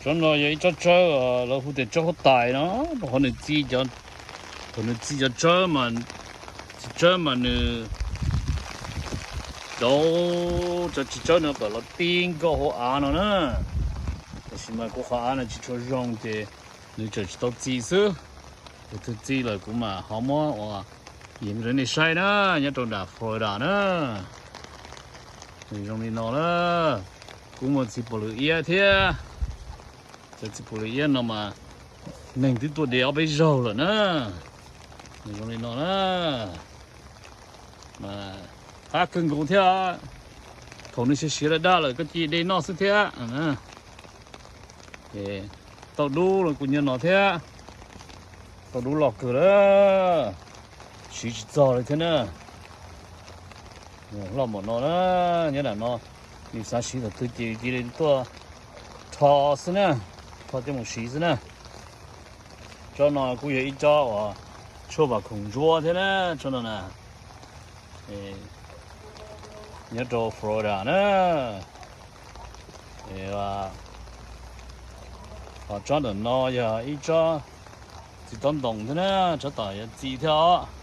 Tsob no yog ib tsob tsawb lawv hu tias tsob huab tais no, rau qhov nws txi, thaum nws txi cov tsawb mas, txiv tsawb mas nws dauv cov txiv tsawb no kom los ti nkauj hauv av no na. Tab sis mas kuv qhov av no tsis tshua zoo ces nws tseem tsis tau txi xwb. Tus twg txi lawm kuv mam ho muab ua rau nej saib na, nyob rau nram Florida na. Nws zoo li no na, kuv muaj txiv pos lwm iab thiab. Cov txiv pos lwm iab no mas neeg twb tuaj de ob peb zaug lawm na. Nws zoo li no na, mas qab kawg nkaus thiab. Thaum nws siav siav daj daj lawm koj cia de noj xwb thiab. Tauj dub los kuj nyob no thiab. Tauj dub loj kawg lawm, siv tsis txog li thiab na. Loj npaum no na, nyob nram no, nws xav siv thaum twg ces cia li tuaj rho xwb na, rho coj mus siv xwb na. Tsob no kuj yog ib tsob uas tshuaj vam khoom ntsuab thiab na, tsob no na. Nyob rau Florida na. Ho tsob ntawm no yog ib tsob txiv tob ntoos thiab na, tsob tom yuav txi thiab os.